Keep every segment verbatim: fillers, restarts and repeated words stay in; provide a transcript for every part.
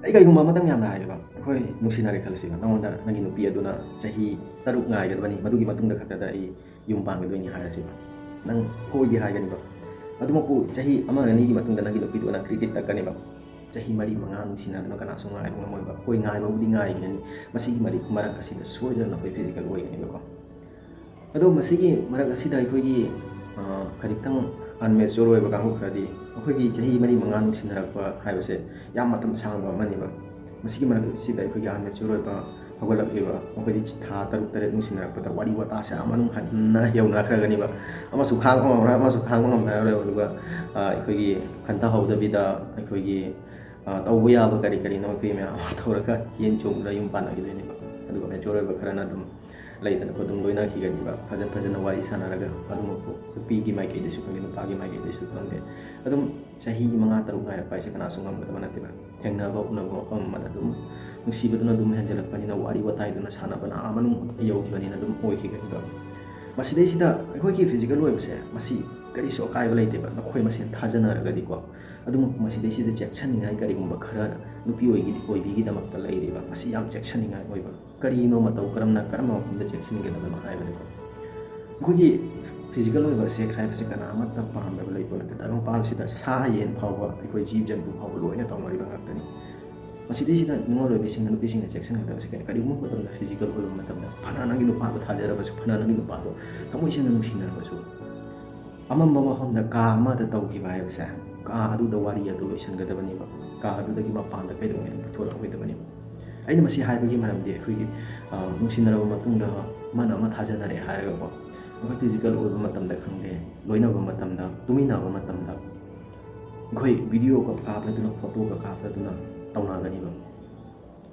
ꯑꯩ ꯀꯩꯒꯨꯝꯕ ꯑꯃꯇꯪ ꯌꯥꯝꯅ ꯍꯥꯏꯒꯦꯕ, ꯑꯩꯈꯣꯏ ꯅꯨꯡꯁꯤꯅꯔꯦ ꯈꯜꯂꯁꯤꯕ, ꯅꯉꯣꯟꯗ ꯅꯪꯒꯤ ꯅꯨꯄꯤ ꯑꯗꯨꯅ ꯆꯍꯤ ꯇꯔꯨꯛ ꯉꯥꯏꯒꯗꯕꯅꯤ, ꯃꯗꯨꯒꯤ ꯃꯇꯨꯡꯗ ꯈꯛꯇꯗ ꯑꯩ ꯌꯨꯝ ꯄꯥꯟꯒꯗꯣꯏꯅꯤ ꯍꯥꯏꯔꯁꯤꯕ, ꯅꯪ ꯍꯣꯏꯗꯤ ꯍꯥꯏꯒꯅꯤꯕ꯫ ꯑꯗꯨꯃꯛꯄꯨ ꯆꯍꯤ ꯑꯃ ꯑꯅꯤꯒꯤ ꯃꯇꯨꯡꯗ ꯅꯪꯒꯤ ꯅꯨꯄꯤꯗꯨꯅ ꯀ꯭ꯔꯤꯛ ꯀ꯭ꯔꯤꯛ ꯇꯛꯀꯅꯦꯕ꯫ ꯆꯍꯤ ꯃꯔꯤ ꯃꯉꯥ ꯅꯨꯡꯁꯤꯅꯗꯨꯅ ꯀꯅꯥꯁꯨ ꯉꯥꯏꯕ ꯉꯝꯃꯣꯏꯕ꯫ ꯑꯩꯈꯣꯏ ꯉꯥꯏꯕꯕꯨꯗꯤ ꯉꯥꯏꯒꯅꯤ, ꯃꯁꯤꯒꯤ ꯃꯔꯤ-, ꯃꯔꯛ ꯑꯁꯤꯗ ꯁꯣꯏꯗꯅ ꯑꯩꯈꯣꯏ ꯐꯤꯖꯤꯀꯦꯜ ꯑꯣꯏꯒꯅꯤꯕꯀꯣ꯫ ꯑꯗꯣ ꯃꯁꯤꯒꯤ ꯃꯔꯛ ꯑꯁꯤꯗ ꯑꯩꯈꯣꯏꯒꯤ, ꯑ, ꯈꯖꯤꯛꯇꯪ ꯑꯟꯃꯦꯆꯣꯔ ꯑꯣꯏꯕ ꯀꯥꯡꯕꯨ ꯈꯔꯗꯤ ꯑꯩꯈꯣꯏꯒꯤ ꯆꯍꯤ ꯃꯔꯤ ꯃꯉꯥ ꯅꯨꯡꯁꯤꯅꯔꯛꯄ ꯍꯥꯏꯕꯁꯦ ꯌꯥꯝ ꯃꯇꯝ ꯁꯥꯡꯕ ꯑꯃꯅꯦꯕ꯫ ꯃꯁꯤꯒꯤ ꯃꯔꯛ ꯑꯁꯤꯗ ꯑꯩꯈꯣꯏꯒꯤ ꯑꯟꯃꯦꯆꯣꯔ ꯑꯣꯏꯕ ꯍꯧꯒꯠꯂꯛꯂꯤꯕ, ꯃꯈꯣꯏꯗꯤ ꯊꯥ ꯇꯔꯨꯛ ꯇꯔꯦꯠ ꯅꯨꯡꯁꯤꯅꯔꯛꯄꯗ ꯋꯥꯔꯤ ꯋꯥꯇꯥꯁꯦ ꯑꯥ ꯃꯅꯨꯡ ꯍꯟꯅ ꯌꯧꯅꯈ꯭ꯔꯒꯅꯤꯕ꯫ ꯑꯃꯁꯨ ꯈꯥꯡꯕ ꯉꯝꯃꯔꯣꯏ, ꯑꯃꯁꯨ ꯈꯥꯡꯕ ꯉꯝꯅꯔꯣꯏ꯫ ꯑꯗꯨꯒ, ꯑ, ꯑꯩꯈꯣꯏꯒꯤ ꯈꯟꯊꯍꯧꯗꯕꯤꯗ ꯑꯩꯈꯣꯏꯒꯤ, ꯑ, ꯇꯧꯕ ꯌꯥꯕ ꯀꯔꯤ ꯀꯔꯤꯅꯣ ꯑꯩꯈꯣꯏ ꯃꯌꯥꯝ ꯑꯃ ꯇꯧꯔꯒ ꯆꯦꯟ ꯆꯣꯡꯗꯨꯅ ꯌꯨꯝ ꯄꯥꯟꯅꯈꯤꯗꯣꯏꯅꯦꯕ꯫ ꯑꯗꯨꯒ ꯃꯦꯆꯣꯔ ꯑꯣꯏꯕ ꯈꯔꯅ ꯑꯗꯨꯝ ꯂꯩꯗꯅꯀꯣ, ꯑꯗꯨꯝ ꯂꯣꯏꯅꯈꯤꯒꯅꯤꯕ꯫ ꯐꯖ ꯐꯖꯅ ꯋꯥꯔꯤ ꯁꯥꯟꯅꯔꯒ ꯑꯗꯨꯃꯛꯄꯨ ꯅꯨꯄꯤꯒꯤ ꯃꯥꯏꯀꯩꯗꯁꯨ ꯈꯪꯗꯦ, ꯅꯨꯄꯥꯒꯤ ꯃꯥꯏꯀꯩꯗꯁꯨ ꯈꯪꯗꯦ, ꯑꯗꯨꯝ ꯆꯍꯤ ꯃꯉꯥ ꯇꯔꯨꯛ ꯉꯥꯏꯔꯛꯄ ꯍꯥꯏꯁꯦ ꯀꯅꯥꯁꯨ ꯉꯝꯒꯗꯕ ꯅꯠꯇꯦꯕ꯫ ꯊꯦꯡꯅꯕ ꯎꯅꯕ ꯃꯐꯝ ꯑꯃꯗ ꯑꯗꯨꯝ ꯅꯨꯡꯁꯤꯕꯗꯨꯅ ꯑꯗꯨꯝ ꯍꯦꯟꯖꯜꯂꯛꯄꯅꯤꯅ, ꯋꯥꯔꯤ ꯋꯥꯇꯥꯏꯗꯨꯅ ꯁꯥꯟꯅꯕꯅ ꯑꯥ ꯃꯅꯨꯡ ꯌꯧꯈꯤꯕꯅꯤꯅ ꯑꯗꯨꯝ ꯑꯣꯏꯈꯤꯒꯅꯤꯕ꯫ ꯃꯁꯤꯗꯩꯁꯤꯗ ꯑꯩꯈꯣꯏꯒꯤ ꯐꯤꯖꯤꯀꯦꯜ ꯑꯣꯏꯕꯁꯦ ꯃꯁꯤ ꯀꯔꯤꯁꯨ ꯑꯀꯥꯏꯕ ꯂꯩꯇꯦꯕ, ꯅꯈꯣꯏ ꯃꯁꯦꯟ ꯊꯥꯖꯅꯔꯒꯗꯤꯀꯣ꯫ ꯑꯗꯨꯕꯨ ꯃꯁꯤꯗꯩꯁꯤꯗ ꯆꯦꯛꯁꯤꯟꯅꯤꯡꯉꯥꯏ ꯀꯔꯤꯒꯨꯝꯕ ꯈꯔ ꯅꯨꯄꯤ ꯑꯣꯏꯒꯤ-, ꯑꯣꯏꯕꯤꯒꯤꯗꯃꯛꯇ ꯂꯩꯔꯤꯕ, ꯃꯁꯤ ꯌꯥꯝ ꯆꯦꯛꯁꯤꯟꯅꯤꯡꯉꯥꯏ ꯑꯣꯏꯕ꯫ ꯀꯔꯤꯅꯣ ꯃꯇꯧ ꯀꯔꯝꯅ, ꯀꯔꯝꯕ ꯃꯐꯝꯗ ꯆꯦꯛꯁꯤꯟꯒꯗꯕꯅꯣ ꯍꯥꯏꯕꯅꯤꯀꯣ꯫ ꯑꯩꯈꯣꯏꯒꯤ ꯐꯤꯖꯤꯀꯦꯜ ꯑꯣꯏꯕ ꯁꯦꯛꯁ ꯍꯥꯏꯕꯁꯤ ꯀꯅꯥ ꯑꯃꯠꯇ ꯄꯥꯝꯗꯕ ꯂꯩꯕ ꯅꯠꯇꯦ꯫ ꯇꯥꯏꯕꯪꯄꯥꯟꯁꯤꯗ ꯁꯥ ꯌꯦꯟ ꯐꯥꯎꯕ, ꯑꯩꯈꯣꯏ ꯖꯤꯕ ꯖꯟꯇꯨ ꯐꯥꯎꯕ ꯂꯣꯏꯅ ꯇꯧꯅꯔꯤꯕ ꯉꯥꯛꯇꯅꯤ꯫ ꯃꯁꯤꯗꯩꯁꯤꯗ ꯅꯤꯉꯣꯜ ꯑꯣꯏꯕꯤꯁꯤꯡꯅ, ꯅꯨꯄꯤꯁꯤꯡꯅ ꯆꯦꯛꯁꯤꯟꯒꯗꯕꯁꯤ ꯀꯩꯅꯣ? ꯀꯔꯤꯒꯨꯝꯕ ꯃꯇꯝꯗ ꯐꯤꯖꯤꯀꯦꯜ ꯑꯣꯏꯕ ꯃꯇꯝꯗ, ꯐꯅ ꯅꯪꯒꯤ ꯅꯨꯄꯥꯗꯣ ꯊꯥꯖꯔꯕꯁꯨ, ꯐꯅ ꯅꯪꯒꯤ ꯅꯨꯄꯥꯗꯣ ꯊꯃꯣꯏ ꯁꯦꯡꯅ ꯅꯨꯡꯁꯤꯅꯔꯕꯁꯨ, ꯑꯃꯝꯕ ꯃꯐꯝꯗ ꯀꯥ ꯑꯃꯗ ꯇꯧꯈꯤꯕ ꯍꯥꯏꯕꯁꯦ, ꯀꯥ ꯑꯗꯨꯗ ꯋꯥꯔꯤ ꯑꯗꯨ ꯂꯣꯏꯁꯤꯟꯒꯗꯕꯅꯦꯕ꯫ ꯀꯥ ꯑꯗꯨꯗꯒꯤ ꯃꯄꯥꯟꯗ ꯀꯩꯗꯧꯉꯩꯗ ꯄꯨꯊꯣꯔꯛꯑꯣꯏꯗꯕꯅꯦꯕ꯫ ꯑꯩꯅ ꯃꯁꯤ ꯍꯥꯏꯕꯒꯤ ꯃꯔꯝꯗꯤ ꯑꯩꯈꯣꯏꯒꯤ, ꯑ, ꯅꯨꯡꯁꯤꯅꯔꯕ ꯃꯇꯨꯡꯗ ꯑꯃꯅ ꯑꯃ ꯊꯥꯖꯅꯔꯦ ꯍꯥꯏꯔꯒꯀꯣ, ꯑꯩꯈꯣꯏ ꯐꯤꯖꯤꯀꯦꯜ ꯑꯣꯏꯕ ꯃꯇꯝꯗ ꯈꯪꯗꯦ, ꯂꯣꯏꯅꯕ ꯃꯇꯝꯗ, ꯇꯨꯃꯤꯟꯅꯕ ꯃꯇꯝꯗ ꯑꯩꯈꯣꯏ ꯚꯤꯗꯤꯑꯣꯒ ꯀꯥꯞꯂꯗꯨꯅ, ꯐꯣꯇꯣꯒ ꯀꯥꯞꯂꯗꯨꯅ ꯇꯧꯅꯒꯅꯤꯕ꯫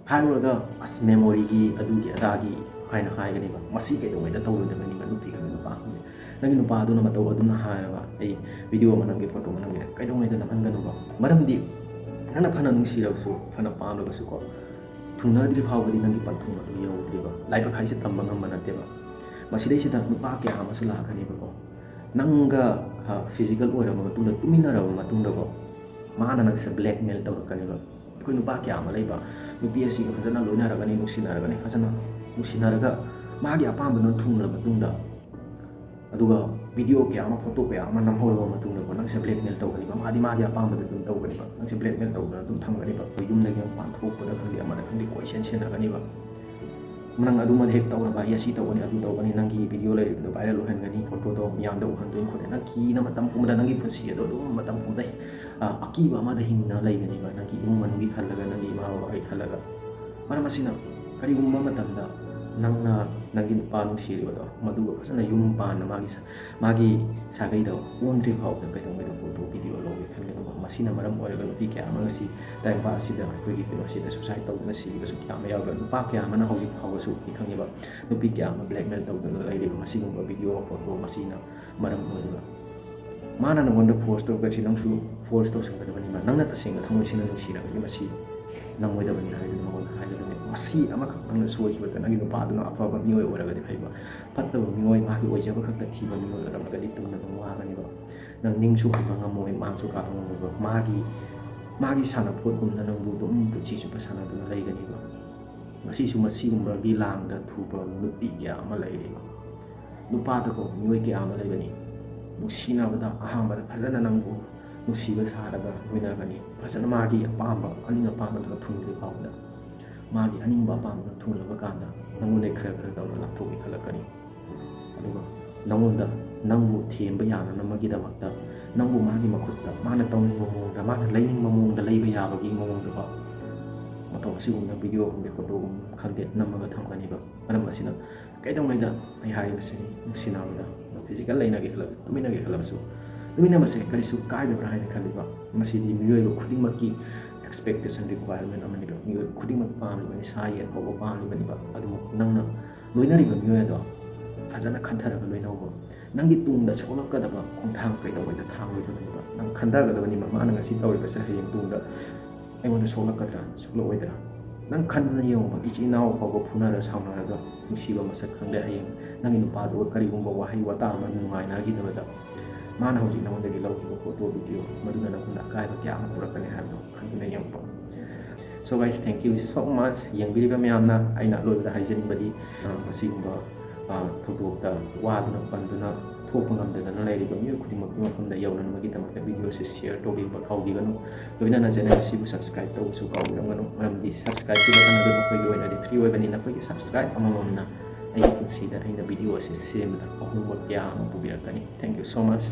ꯍꯥꯏꯔꯨꯔꯒ, "ꯑꯁ, ꯃꯦꯃꯣꯔꯤꯒꯤ, ꯑꯗꯨꯒꯤ, ꯑꯗꯥꯒꯤ" ꯍꯥꯏꯅ ꯍꯥꯏꯒꯅꯦꯕ꯫ ꯃꯁꯤ ꯀꯩꯗꯧꯉꯩꯗ ꯇꯧꯔꯣꯏꯗꯕꯅꯤꯕ, ꯅꯨꯄꯤ ꯈꯪꯗꯦ, ꯅꯨꯄꯥ ꯈꯪꯗꯦ꯫ ꯅꯪꯒꯤ ꯅꯨꯄꯥꯗꯨꯅ ꯃꯇꯧ ꯑꯗꯨꯝꯅ ꯍꯥꯏꯔꯕ, "ꯑꯩ ꯚꯤꯗꯤꯑꯣ ꯑꯃ ꯅꯝꯒꯦ, ꯐꯣꯇꯣ ꯑꯃ ꯅꯝꯒꯦ", ꯀꯩꯗꯧꯉꯩꯗ ꯅꯝꯍꯟꯒꯅꯨꯕ꯫ ꯃꯔꯝꯗꯤ ꯅꯪꯅ ꯐꯅ ꯅꯨꯡꯁꯤꯔꯕꯁꯨ, ꯐꯅ ꯄꯥꯝꯂꯕꯁꯨꯀꯣ, ꯊꯨꯡꯅꯗ꯭ꯔꯤ ꯐꯥꯎꯕꯗꯤ ꯅꯪꯒꯤ ꯄꯟꯊꯨꯡ ꯑꯗꯨ ꯌꯧꯗ꯭ꯔꯤꯕ꯫ ꯂꯥꯏꯕꯛ ꯍꯥꯏꯁꯦ ꯇꯝꯕ ꯉꯝꯕ ꯅꯠꯇꯦꯕ꯫ ꯃꯁꯤꯗꯩꯁꯤꯗ ꯅꯨꯄꯥ ꯀꯌꯥ ꯑꯃꯁꯨ ꯂꯥꯛꯀꯅꯦꯕꯀꯣ꯫ ꯅꯪꯒ, ꯑ, ꯐꯤꯖꯤꯀꯦꯜ ꯑꯣꯏꯔꯕ ꯃꯇꯨꯡꯗ, ꯇꯨꯃꯤꯟꯅꯔꯕ ꯃꯇꯨꯡꯗꯀꯣ, ꯃꯥꯅ ꯅꯪꯁꯦ ꯕ꯭ꯂꯦꯛꯃꯦꯜ ꯇꯧꯔꯛꯀꯅꯦꯕ꯫ ꯑꯩꯈꯣꯏ ꯅꯨꯄꯥ ꯀꯌꯥ ꯑꯃ ꯂꯩꯕ, ꯅꯨꯄꯤ ꯑꯁꯤꯒ ꯐꯖꯅ ꯂꯣꯏꯅꯔꯒꯅꯤ, ꯅꯨꯡꯁꯤꯅꯔꯒꯅꯤ, ꯐꯖꯅ ꯅꯨꯡꯁꯤꯅꯔꯒ ꯃꯥꯒꯤ ꯑꯄꯥꯝꯕꯗꯨ ꯊꯨꯡꯂꯕ ꯃꯇꯨꯡꯗ, ꯑꯗꯨꯒ ꯚꯤꯗꯤꯑꯣ ꯀꯌꯥ ꯑꯃ, ꯐꯣꯇꯣ ꯀꯌꯥ ꯑꯃ ꯅꯝꯍꯧꯔꯕ ꯃꯇꯨꯡꯗꯀꯣ, ꯅꯪꯁꯦ ꯕ꯭ꯂꯦꯛꯃꯦꯜ ꯇꯧꯒꯅꯤꯕ, ꯃꯥꯗꯤ ꯃꯥꯒꯤ ꯑꯄꯥꯝꯕꯗ ꯑꯗꯨꯝ ꯇꯧꯒꯅꯤꯕ, ꯅꯪꯁꯦ ꯕ꯭ꯂꯦꯛꯃꯦꯜ ꯇꯧꯗꯅ ꯑꯗꯨꯝ ꯊꯝꯒꯅꯤꯕ꯫ ꯑꯩꯈꯣꯏ ꯌꯨꯝꯗꯒꯤ ꯃꯄꯥꯟ ꯊꯣꯛꯄꯗ ꯈꯪꯗꯦ, ꯑꯃꯗ ꯈꯪꯗꯦ, ꯀꯣꯏꯁꯦꯟ ꯁꯦꯟꯅꯒꯅꯤꯕ꯫ ꯅꯪ ꯑꯗꯨꯃ ꯍꯦꯛ ꯇꯧꯔꯕ, ꯑꯩ ꯑꯁꯤ ꯇꯧꯒꯅꯤ, ꯑꯗꯨ ꯇꯧꯒꯅꯤ, ꯅꯪꯒꯤ ꯚꯤꯗꯤꯑꯣ ꯂꯩꯔꯤꯕꯗꯣ ꯚꯥꯏꯔꯦꯜ ꯑꯣꯏꯍꯟꯒꯅꯤ, ꯐꯣꯇꯣꯗꯣ ꯃꯤꯌꯥꯝꯗ ꯎꯍꯟꯗꯣꯏꯅꯤ ꯈꯣꯠꯇꯣꯏꯅꯤ, ꯅꯪ ꯀꯤꯅ ꯃꯇꯝ ꯄꯨꯝꯕꯗ ꯅꯪꯒꯤ ꯄꯨꯟꯁꯤ ꯑꯗꯣ ꯑꯗꯨꯝ ꯃꯇꯝ ꯄꯨꯝꯕꯗ, ꯑ, ꯑꯀꯤꯕ ꯑꯃꯗ ꯍꯤꯡꯅ ꯂꯩꯒꯅꯤꯕ꯫ ꯅꯪꯒꯤ ꯏꯃꯨꯡ ꯃꯅꯨꯡꯒꯤ ꯈꯜꯂꯒ, ꯅꯪꯒꯤ ꯏꯃꯥ ꯕꯕꯥꯒꯤ ꯈꯜꯂꯒ꯫ ꯃꯔꯝ ꯑꯁꯤꯅ, ꯀꯔꯤꯒꯨꯝꯕ ꯃꯇꯝꯗ ꯅꯪꯅ ꯅꯪꯒꯤ ꯅꯨꯄꯥ ꯅꯨꯡꯁꯤꯔꯤꯕꯗꯣ, ꯃꯗꯨꯒ ꯐꯖꯅ ꯌꯨꯝ ꯄꯥꯟꯅ ꯃꯥꯒꯤ ꯁ-, ꯃꯥꯒꯤ ꯁꯥꯒꯩꯗ ꯑꯣꯟꯗ꯭ꯔꯤ ꯐꯥꯎꯕꯗ ꯀꯩꯗꯧꯉꯩꯗ ꯐꯣꯇꯣ ꯚꯤꯗꯤꯑꯣ ꯂꯧꯒꯦ ꯈꯟꯒꯅꯨꯕ꯫ ꯃꯁꯤꯅ ꯃꯔꯝ ꯑꯣꯏꯔꯒ ꯅꯨꯄꯤ ꯀꯌꯥ ꯑꯃ ꯉꯁꯤ ꯇꯥꯏꯕꯪꯄꯥꯟ ꯑꯁꯤꯗ, ꯑꯩꯈꯣꯏꯒꯤ ꯀꯩꯅꯣꯁꯤꯗ ꯁꯨꯁꯥꯏꯠ ꯇꯧꯗꯨꯅ ꯁꯤꯈꯤꯕꯁꯨ ꯀꯌꯥ ꯑꯃ ꯌꯥꯎꯔꯒ, ꯅꯨꯄꯥ ꯀꯌꯥ ꯑꯃꯅ ꯍꯧꯖꯤꯛ ꯐꯥꯎꯕꯁꯨ ꯑꯩ ꯈꯪꯉꯦꯕ, ꯅꯨꯄꯤ ꯀꯌꯥ ꯑꯃ ꯕ꯭ꯂꯦꯛꯃꯦꯜ ꯇꯧꯗꯨꯅ ꯂꯩꯔꯤꯕ ꯃꯁꯤꯒꯨꯝꯕ ꯚꯤꯗꯤꯑꯣ, ꯐꯣꯇꯣ ꯃꯁꯤꯅ ꯃꯔꯝ ꯑꯣꯏꯔꯒ꯫ ꯃꯥꯅ ꯅꯉꯣꯟꯗ ꯐꯣꯔꯁ ꯇꯧꯔꯒꯗꯤ ꯅꯪꯁꯨ ꯐꯣꯔꯁ ꯇꯧꯁꯟꯒꯗꯕꯅꯤꯕ꯫ ꯅꯪꯅ ꯇꯁꯦꯡꯅ ꯊꯃꯣꯏ ꯁꯦꯡꯅ ꯅꯨꯡꯁꯤꯔꯒꯗꯤ ꯃꯁꯤ ꯅꯪꯉꯣꯏꯗꯕꯅꯤ ꯍꯥꯏꯗꯨꯅ ꯃꯉꯣꯟꯗ ꯍꯥꯏꯒꯗꯕꯅꯤ꯫ ꯃꯁꯤ ꯑꯃꯈꯛ ꯅꯪꯅ ꯁꯣꯏꯈꯤꯕꯗ, ꯅꯪꯒꯤ ꯅꯨꯄꯥꯗꯨꯅ ꯑꯐꯕ ꯃꯤꯑꯣꯏ ꯑꯣꯏꯔꯒꯗꯤ ꯐꯩꯕ, ꯐꯠꯇꯕ ꯃꯤꯑꯣꯏ, ꯃꯥꯒꯤ ꯑꯣꯏꯖꯕ ꯈꯛꯇ ꯊꯤꯕ ꯃꯤꯑꯣꯏ ꯑꯣꯏꯔꯝꯃꯒꯗꯤ ꯇꯨꯡꯗ ꯅꯪ ꯋꯥꯒꯅꯤꯕ꯫ ꯅꯪ ꯅꯤꯡꯁꯨ ꯍꯟꯕ ꯉꯝꯃꯣꯏ, ꯃꯥꯡꯁꯨ ꯀꯥꯕ ꯉꯝꯃꯣꯏꯕ꯫ ꯃꯥꯒꯤ, ꯃꯥꯒꯤ ꯁꯥꯟꯅꯄꯣꯠꯀꯨꯝꯅ ꯅꯪꯕꯨ ꯑꯗꯨꯝ ꯄꯨꯟꯁꯤ ꯆꯨꯞꯄ ꯁꯥꯟꯅꯗꯨꯅ ꯂꯩꯒꯅꯤꯕ꯫ ꯉꯁꯤꯁꯨ ꯃꯁꯤꯒꯨꯝꯕꯒꯤ ꯂꯥꯡꯗ ꯊꯨꯕ ꯅꯨꯄꯤ ꯀꯌꯥ ꯑꯃ ꯂꯩꯔꯤꯕ꯫ ꯅꯨꯄꯥꯗꯀꯣ, ꯃꯤꯑꯣꯏ ꯀꯌꯥ ꯑꯃ ꯂꯩꯕꯅꯤ, ꯅꯨꯡꯁꯤꯅꯕꯗ ꯑꯍꯥꯟꯕꯗ ꯐꯖꯅ ꯅꯪꯕꯨ ꯅꯨꯡꯁꯤꯕ ꯁꯥꯔꯒ ꯂꯣꯏꯅꯒꯅꯤ, ꯐꯖꯅ ꯃꯥꯒꯤ ꯑꯄꯥꯝꯕ, ꯑꯅꯤꯡ ꯑꯄꯥꯝꯕꯗꯨ ꯊꯨꯡꯗ꯭ꯔꯤ ꯐꯥꯎꯕꯗ꯫ ꯃꯥꯒꯤ ꯑꯅꯤꯡꯕ ꯑꯄꯥꯝꯕꯗꯨ ꯊꯨꯡꯂꯕ ꯀꯥꯟꯗ ꯅꯪꯉꯣꯟꯗꯩ ꯈꯔ ꯈꯔ ꯇꯧꯔ ꯂꯥꯞꯊꯣꯛꯀꯦ ꯈꯜꯂꯛꯀꯅꯤ꯫ ꯑꯗꯨꯒ ꯅꯪꯉꯣꯟꯗ, ꯅꯪꯕꯨ ꯊꯦꯝꯕ ꯌꯥꯅꯅꯕꯒꯤꯗꯃꯛꯇ, ꯅꯪꯕꯨ ꯃꯥꯒꯤ ꯃꯈꯨꯠꯇ, ꯃꯥꯅ ꯇꯧꯅꯤꯡꯕ ꯃꯑꯣꯡꯗ, ꯃꯥꯅ ꯂꯩꯅꯤꯡꯕ ꯃꯑꯣꯡꯗ ꯂꯩꯕ ꯌꯥꯕꯒꯤ ꯃꯑꯣꯡꯗꯀꯣ, ꯃꯇꯧ ꯑꯁꯤꯒꯨꯝꯅ ꯚꯤꯗꯤꯑꯣ ꯈꯪꯗꯦ, ꯐꯣꯇꯣꯒꯨꯝ ꯈꯪꯗꯦ, ꯅꯝꯃꯒ ꯊꯝꯒꯅꯤꯕ꯫ ꯃꯔꯝ ꯑꯁꯤꯅ, ꯀꯩꯗꯧꯉꯩꯗ ꯑꯩ ꯍꯥꯏꯔꯤꯕꯁꯤꯅꯤ, ꯅꯨꯡꯁꯤꯅꯕꯗ ꯐꯤꯖꯤꯀꯦꯜ ꯂꯩꯅꯒꯦ ꯈꯜꯂꯕ, ꯇꯨꯃꯤꯟꯅꯒꯦ ꯈꯜꯂꯕꯁꯨ, ꯇꯨꯃꯤꯟꯅꯕꯁꯦ ꯀꯔꯤꯁꯨ ꯀꯥꯏꯗꯕ꯭ꯔꯥ ꯍꯥꯏꯅ ꯈꯜꯂꯤꯕ? ꯃꯁꯤꯗꯤ ꯃꯤꯑꯣꯏꯕ ꯈꯨꯗꯤꯡꯃꯛꯀꯤ ꯑꯦꯛꯁꯄꯦꯛꯇꯦꯁꯟ, ꯔꯤꯀ꯭ꯋꯥꯏꯔꯃꯦꯟ ꯑꯃꯅꯤꯕ꯫ ꯃꯤꯑꯣꯏꯕ ꯈꯨꯗꯤꯡꯃꯛ ꯄꯥꯝꯂꯤꯕꯅꯤ, ꯁꯥ ꯌꯦꯟ ꯐꯥꯎꯕ ꯄꯥꯝꯂꯤꯕꯅꯤꯕ꯫ ꯑꯗꯨꯕꯨ ꯅꯪꯅ ꯂꯣꯏꯅꯔꯤꯕ ꯃꯤꯑꯣꯏ ꯑꯗꯣ ꯐꯖꯅ ꯈꯟꯊꯔꯒ ꯂꯣꯏꯅꯧꯕ꯫ ꯅꯪꯒꯤ ꯇꯨꯡꯗ ꯁꯣꯛꯂꯛꯀꯗꯕ ꯈꯣꯡꯊꯥꯡ ꯀꯩꯗꯧꯉꯩꯗ ꯊꯥꯡꯂꯣꯏꯗꯕꯅꯤꯕ꯫ ꯅꯪ ꯈꯟꯊꯒꯗꯕꯅꯤꯕ, ꯃꯥꯅ ꯉꯁꯤ ꯇꯧꯔꯤꯕꯁꯦ ꯍꯌꯦꯡ ꯇꯨꯡꯗ ꯑꯩꯉꯣꯟꯗ ꯁꯣꯛꯂꯛꯀꯗ꯭ꯔꯥ, ꯁꯣꯛꯂꯛꯑꯣꯏꯗ꯭ꯔꯥ? ꯅꯪ ꯈꯟꯗꯨꯅ ꯌꯦꯡꯉꯣꯕ, ꯏꯆꯤꯜ ꯏꯅꯥꯎ ꯐꯥꯎꯕ ꯐꯨꯅꯔ ꯁꯥꯎꯅꯔꯒ ꯅꯨꯡꯁꯤꯕ ꯃꯁꯛ ꯈꯪꯗꯦ꯫ ꯍꯌꯦꯡ ꯅꯪꯒꯤ ꯅꯨꯄꯥꯗꯨꯒ ꯀꯔꯤꯒꯨꯝꯕ ꯋꯥꯍꯩ ꯋꯥꯇꯥ ꯑꯃ ꯅꯨꯡꯉꯥꯏꯅꯈꯤꯗꯕꯗ, ꯃꯥꯅ ꯍꯧꯖꯤꯛ ꯅꯉꯣꯟꯗꯒꯤ ꯂꯧꯈꯤꯕ ꯐꯣꯇꯣ, ꯚꯤꯗꯤꯑꯣ, ꯃꯗꯨꯅ ꯅꯉꯣꯟꯗ ꯑꯀꯥꯏꯕ ꯀꯌꯥ ꯑꯃ ꯄꯨꯔꯛꯀꯅꯤ ꯍꯥꯏꯕꯗꯣ ꯈꯟꯗꯨꯅ ꯌꯦꯡꯉꯨꯕ꯫ So guys, thank you so much ꯌꯦꯡꯕꯤꯔꯤꯕ ꯃꯌꯥꯝꯅ꯫ ꯑꯩꯅ ꯑꯂꯣꯏꯕꯗ ꯍꯥꯏꯖꯅꯤꯡꯕꯗꯤ, ꯑ, ꯃꯁꯤꯒꯨꯝꯕ, ꯑ, ꯊꯧꯗꯣꯛꯇ ꯋꯥꯗꯨꯅ ꯄꯟꯗꯨꯅ ꯊꯣꯛꯄ ꯉꯝꯗꯅ ꯂꯩꯔꯤꯕ ꯃꯤꯑꯣꯏ ꯈꯨꯗꯤꯡꯃꯛꯀꯤ ꯃꯐꯝꯗ ꯌꯧꯅꯅꯕꯒꯤꯗꯃꯛꯇ video ꯑꯁꯤ share ꯇꯧꯕꯤꯕ ꯀꯥꯎꯕꯤꯒꯅꯨ꯫ ꯂꯣꯏꯅꯅ channel ꯑꯁꯤꯕꯨ subscribe ꯇꯧꯕꯁꯨ ꯀꯥꯎꯕꯤꯔꯝꯒꯅꯨ, ꯃꯔꯝꯗꯤ subscribe ꯀꯤ button ꯑꯗꯨ ꯅꯈꯣꯏꯒꯤ ꯑꯣꯏꯅꯗꯤ free ꯑꯣꯏꯕꯅꯤ꯫ ꯅꯈꯣꯏꯒꯤ subscribe ꯑꯃꯃꯝꯅ ꯑꯩꯒꯤ ꯄꯨꯟꯁꯤꯗ ꯑꯩꯅ video ꯑꯁꯤ ꯁꯦꯝꯕꯗ ꯑꯍꯣꯡꯕ ꯀꯌꯥ ꯑꯃ ꯄꯨꯕꯤꯔꯛꯀꯅꯤ꯫ Thank you so much꯫